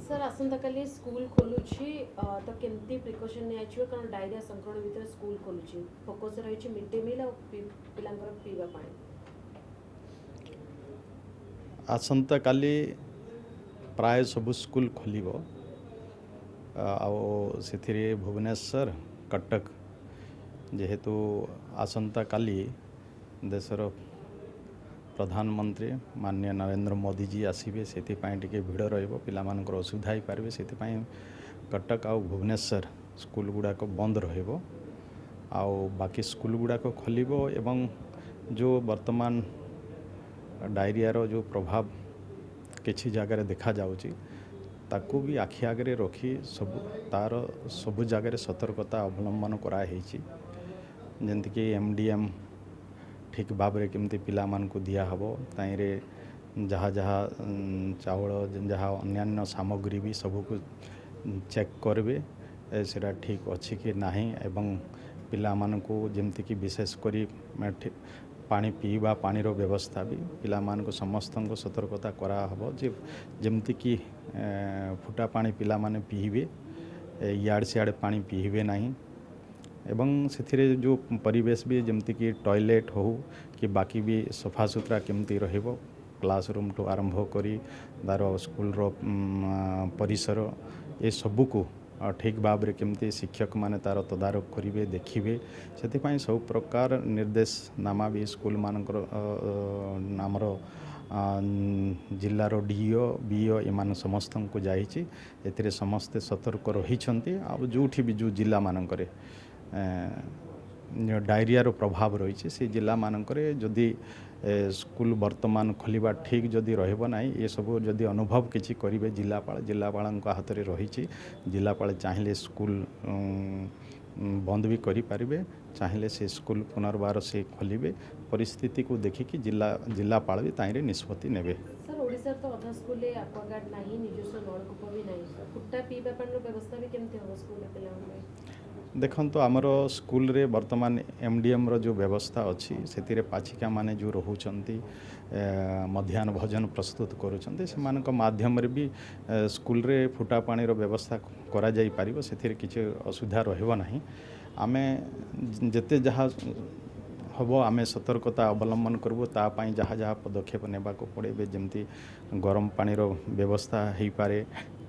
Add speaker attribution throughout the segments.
Speaker 1: Sir, ଆସନ୍ତାକାଲି school ଖୋଲୁଛି ତ କେମିତି ପ୍ରିକସନ୍ ନିଆଯିବ? କାରଣ ଡାଇରିଆ ସଂକ୍ରମଣ ଭିତରେ ସ୍କୁଲ ଖୋଲୁଛି। ଫୋକସ୍ ରହିଛି ମିଡ୍ ଡେ ମିଲ୍ ଆଉ ପିଲାଙ୍କର ପିଇବା ପାଣି।
Speaker 2: ଆସନ୍ତାକାଲି ପ୍ରାୟ ସବୁ ସ୍କୁଲ ଖୋଲିବ ଆଉ ସେଥିରେ ଭୁବନେଶ୍ୱର, କଟକ, ଯେହେତୁ ଆସନ୍ତାକାଲି ଦେଶର ପ୍ରଧାନମନ୍ତ୍ରୀ ମାନ୍ୟ ନରେନ୍ଦ୍ର ମୋଦିଜୀ ଆସିବେ, ସେଥିପାଇଁ ଟିକେ ଭିଡ଼ ରହିବ, ପିଲାମାନଙ୍କର ଅସୁବିଧା ହେଇପାରିବେ। ସେଥିପାଇଁ କଟକ ଆଉ ଭୁବନେଶ୍ୱର ସ୍କୁଲ ଗୁଡ଼ାକ ବନ୍ଦ ରହିବ ଆଉ ବାକି ସ୍କୁଲ ଗୁଡ଼ାକ ଖୋଲିବ। ଏବଂ ଯେଉଁ ବର୍ତ୍ତମାନ ଡାଇରିଆର ଯେଉଁ ପ୍ରଭାବ କିଛି ଜାଗାରେ ଦେଖାଯାଉଛି, ତାକୁ ବି ଆଖି ଆଗରେ ରଖି ସବୁ ତା'ର ସବୁ ଜାଗାରେ ସତର୍କତା ଅବଲମ୍ବନ କରାହେଇଛି। ଯେମିତିକି ଏମ୍ ଡି ଏମ୍ ଠିକ୍ ଭାବରେ କେମିତି ପିଲାମାନଙ୍କୁ ଦିଆହେବ, ତାହିଁରେ ଯାହା ଯାହା ଚାଉଳ, ଯାହା ଅନ୍ୟାନ୍ୟ ସାମଗ୍ରୀ ବି ସବୁକୁ ଚେକ୍ କରିବେ, ସେଇଟା ଠିକ୍ ଅଛି କି ନାହିଁ। ଏବଂ ପିଲାମାନଙ୍କୁ ଯେମିତିକି ବିଶେଷ କରି ପାଣି, ପିଇବା ପାଣିର ବ୍ୟବସ୍ଥା ବି ପିଲାମାନଙ୍କୁ ସମସ୍ତଙ୍କୁ ସତର୍କତା କରାହେବ ଯେ ଯେମିତିକି ଫୁଟା ପାଣି ପିଲାମାନେ ପିଇବେ, ଇଆଡ଼େ ସିଆଡ଼େ ପାଣି ପିଇବେ ନାହିଁ। ଏବଂ ସେଥିରେ ଯେଉଁ ପରିବେଶ ବି, ଯେମିତିକି ଟଏଲେଟ୍ ହେଉ କି ବାକି ବି ସଫାସୁତୁରା କେମିତି ରହିବ, କ୍ଲାସ୍ ରୁମ୍ଠୁ ଆରମ୍ଭ କରି ତା'ର ସ୍କୁଲର ପରିସର, ଏସବୁକୁ ଠିକ୍ ଭାବରେ କେମିତି ଶିକ୍ଷକମାନେ ତା'ର ତଦାରଖ କରିବେ, ଦେଖିବେ, ସେଥିପାଇଁ ସବୁ ପ୍ରକାର ନିର୍ଦ୍ଦେଶନାମା ବି ସ୍କୁଲମାନଙ୍କର ଆମର ଜିଲ୍ଲାର ଡିଇଓ, ବିଇଓ ଏମାନେ ସମସ୍ତଙ୍କୁ ଯାଇଛି। ଏଥିରେ ସମସ୍ତେ ସତର୍କ ରହିଛନ୍ତି। ଆଉ ଯେଉଁଠି ବି ଯେଉଁ ଜିଲ୍ଲାମାନଙ୍କରେ ଡାଇରିଆର ପ୍ରଭାବ ରହିଛି, ସେ ଜିଲ୍ଲାମାନଙ୍କରେ ଯଦି ସ୍କୁଲ ବର୍ତ୍ତମାନ ଖୋଲିବା ଠିକ୍ ଯଦି ରହିବ ନାହିଁ, ଏସବୁ ଯଦି ଅନୁଭବ କିଛି କରିବେ ଜିଲ୍ଲାପାଳ, ଜିଲ୍ଲାପାଳଙ୍କ ହାତରେ ରହିଛି। ଜିଲ୍ଲାପାଳ ଚାହିଁଲେ ସ୍କୁଲ ବନ୍ଦ ବି କରିପାରିବେ, ଚାହିଁଲେ ସେ ସ୍କୁଲ ପୁନର୍ବାର ସେ ଖୋଲିବେ। ପରିସ୍ଥିତିକୁ ଦେଖିକି ଜିଲ୍ଲାପାଳ ବି ତାହିଁରେ ନିଷ୍ପତ୍ତି ନେବେ।
Speaker 1: ସାର୍, ଓଡ଼ିଶାରେ ତ ଅଧା ସ୍କୁଲରେ ଆକ୍ୱାଗାର୍ଡ଼ ନାହିଁ, ନିଜସ୍ୱ ନଳକୂପ ବି ନାହିଁ। ଫୁଟା ପିଇବା ପାଣିର ବ୍ୟବସ୍ଥା ବି କେମିତି ହେବ ସ୍କୁଲରେ ପିଲାମାନଙ୍କ ପାଇଁ?
Speaker 2: ଦେଖନ୍ତୁ, ଆମର ସ୍କୁଲରେ ବର୍ତ୍ତମାନ ଏମ୍ ଡି ଏମ୍ର ଯେଉଁ ବ୍ୟବସ୍ଥା ଅଛି, ସେଥିରେ ପାଚିକାମାନେ ଯେଉଁ ରହୁଛନ୍ତି, ମଧ୍ୟାହ୍ନ ଭୋଜନ ପ୍ରସ୍ତୁତ କରୁଛନ୍ତି, ସେମାନଙ୍କ ମାଧ୍ୟମରେ ବି ସ୍କୁଲରେ ଫୁଟା ପାଣିର ବ୍ୟବସ୍ଥା କରାଯାଇପାରିବ। ସେଥିରେ କିଛି ଅସୁବିଧା ରହିବ ନାହିଁ। ଆମେ ଯେତେ ଯାହା ହେବ ଆମେ ସତର୍କତା ଅବଲମ୍ବନ କରିବୁ। ତା ପାଇଁ ଯାହା ଯାହା ପଦକ୍ଷେପ ନେବାକୁ ପଡ଼େ, ଏବେ ଯେମିତି ଗରମ ପାଣିର ବ୍ୟବସ୍ଥା ହେଇପାରେ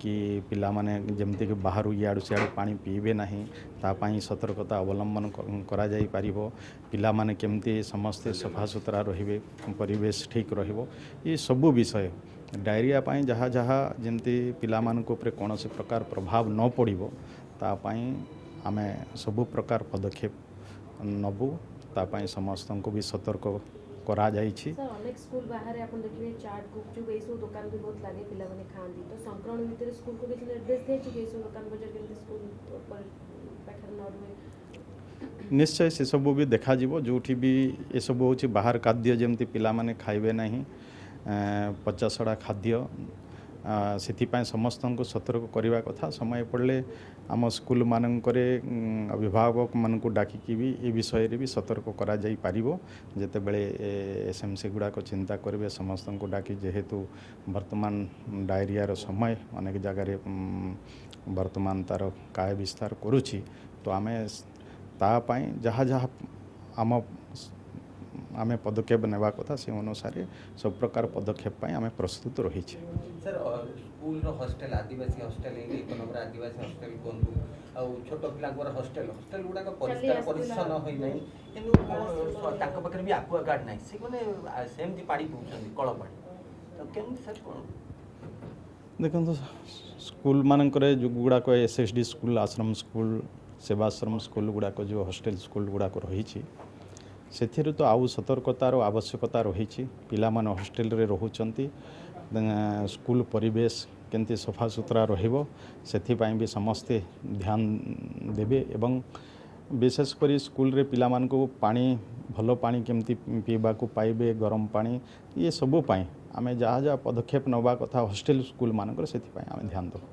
Speaker 2: କି ପିଲାମାନେ ଯେମିତିକି ବାହାରୁ ଇଆଡ଼ୁ ସିଆଡ଼ୁ ପାଣି ପିଇବେ ନାହିଁ, ତା ପାଇଁ ସତର୍କତା ଅବଲମ୍ବନ କରାଯାଇପାରିବ। ପିଲାମାନେ କେମିତି ସମସ୍ତେ ସଫାସୁତୁରା ରହିବେ, ପରିବେଶ ଠିକ୍ ରହିବ, ଏ ସବୁ ବିଷୟ, ଡାଇରିଆ ପାଇଁ ଯାହା ଯାହା ଯେମିତି ପିଲାମାନଙ୍କ ଉପରେ କୌଣସି ପ୍ରକାର ପ୍ରଭାବ ନ ପଡ଼ିବ, ତା ପାଇଁ ଆମେ ସବୁ ପ୍ରକାର ପଦକ୍ଷେପ ନେବୁ। ତା ପାଇଁ ସମସ୍ତଙ୍କୁ ବି ସତର୍କ କରାଯାଇଛି।
Speaker 1: ସାର୍, ଅନେକ ସ୍କୁଲ ବାହାରେ ଆପଣ ଦେଖିବେ ଚାଟ୍, ଗୁପଚୁପ୍ ଏଇସବୁ ଦୋକାନ ବି ବହୁତ ଲାଗେ, ପିଲାମାନେ ଖାଆନ୍ତି। ତ ସଂକ୍ରମଣ ଭିତରେ ସ୍କୁଲକୁ କିଛି ନିର୍ଦ୍ଦେଶ ଦିଆଯାଇଛି କି ଏଇସବୁ ଦୋକାନ ବଜାର କେମିତି ସ୍କୁଲ ପାଖରେ ନ ରୁହେ?
Speaker 2: ନିଶ୍ଚୟ, ସେସବୁ ବି ଦେଖାଯିବ। ଯେଉଁଠି ବି ଏସବୁ ହେଉଛି, ବାହାର ଖାଦ୍ୟ ଯେମିତି ପିଲାମାନେ ଖାଇବେ ନାହିଁ, ପଚାସଢ଼ା ଖାଦ୍ୟ, ସେଥିପାଇଁ ସମସ୍ତଙ୍କୁ ସତର୍କ କରିବା କଥା। ସମୟ ପଡ଼ିଲେ ଆମ ସ୍କୁଲମାନଙ୍କରେ ଅଭିଭାବକମାନଙ୍କୁ ଡାକିକି ବି ଏ ବିଷୟରେ ବି ସତର୍କ କରାଯାଇପାରିବ। ଯେତେବେଳେ ଏସ୍ ଏମ୍ ସି ଗୁଡ଼ାକ ଚିନ୍ତା କରିବେ, ସମସ୍ତଙ୍କୁ ଡାକି, ଯେହେତୁ ବର୍ତ୍ତମାନ ଡାଇରିଆର ସମୟ ଅନେକ ଜାଗାରେ ବର୍ତ୍ତମାନ ତା'ର କାୟ ବିସ୍ତାର କରୁଛି, ତ ଆମେ ତା ପାଇଁ ଯାହା ଯାହା ଆମେ ପଦକ୍ଷେପ ନେବା କଥା, ସେ ଅନୁସାରେ ସବୁ ପ୍ରକାର ପଦକ୍ଷେପ ପାଇଁ ଆମେ ପ୍ରସ୍ତୁତ ରହିଛେ।
Speaker 3: ସାର୍, ସ୍କୁଲର ହଷ୍ଟେଲ, ଆଦିବାସୀ ହଷ୍ଟେଲ, ଏଇ 1 ନମ୍ବର ଆଦିବାସୀ ହଷ୍ଟେଲ କୁହନ୍ତୁ ଆଉ ଛୋଟ ପିଲାଙ୍କର ହଷ୍ଟେଲ, ହଷ୍ଟେଲ ଗୁଡ଼ାକ ପରିଷ୍କାର
Speaker 1: ଆସିଥିଲା।
Speaker 3: ପରିଚ୍ଛନ୍ନ ହୋଇନାହିଁ। କିନ୍ତୁ ତାଙ୍କ ପାଖରେ ବି ଆକୁଆ ଗାର୍ଡ଼ ନାହିଁ। ସେମାନେ ସେମିତି ପାଣି ପିଉଛନ୍ତି, କଳ ପାଣି। ତ କେମିତି ସାର୍, କ'ଣ?
Speaker 2: ଦେଖନ୍ତୁ, ସ୍କୁଲମାନଙ୍କରେ ଯେଉଁ ଗୁଡ଼ାକ ଏସ୍ ଏସ୍ ଡି ସ୍କୁଲ, ଆଶ୍ରମ ସ୍କୁଲ, ସେବାଶ୍ରମ ସ୍କୁଲ ଗୁଡ଼ାକ, ଯେଉଁ ହଷ୍ଟେଲ ସ୍କୁଲ ଗୁଡ଼ାକ ରହିଛି, ସେଥିରୁ ତ ଆଉ ସତର୍କତାର ଆବଶ୍ୟକତା ରହିଛି। ପିଲାମାନେ ହଷ୍ଟେଲରେ ରହୁଛନ୍ତି, ସ୍କୁଲ ପରିବେଶ କେମିତି ସଫାସୁତୁରା ରହିବ, ସେଥିପାଇଁ ବି ସମସ୍ତେ ଧ୍ୟାନ ଦେବେ। ଏବଂ ବିଶେଷ କରି ସ୍କୁଲରେ ପିଲାମାନଙ୍କୁ ପାଣି, ଭଲ ପାଣି କେମିତି ପିଇବାକୁ ପାଇବେ, ଗରମ ପାଣି, ଇଏ ସବୁ ପାଇଁ ଆମେ ଯାହା ଯାହା ପଦକ୍ଷେପ ନେବା କଥା ହଷ୍ଟେଲ ସ୍କୁଲମାନଙ୍କରେ, ସେଥିପାଇଁ ଆମେ ଧ୍ୟାନ ଦେବୁ।